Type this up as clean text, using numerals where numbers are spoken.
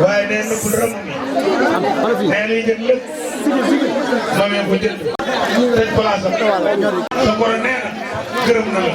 waaye nee na bu rëmm mi nee liy jël lépp moom yaa ko jël tëj place am sa borom nee na gërëm na la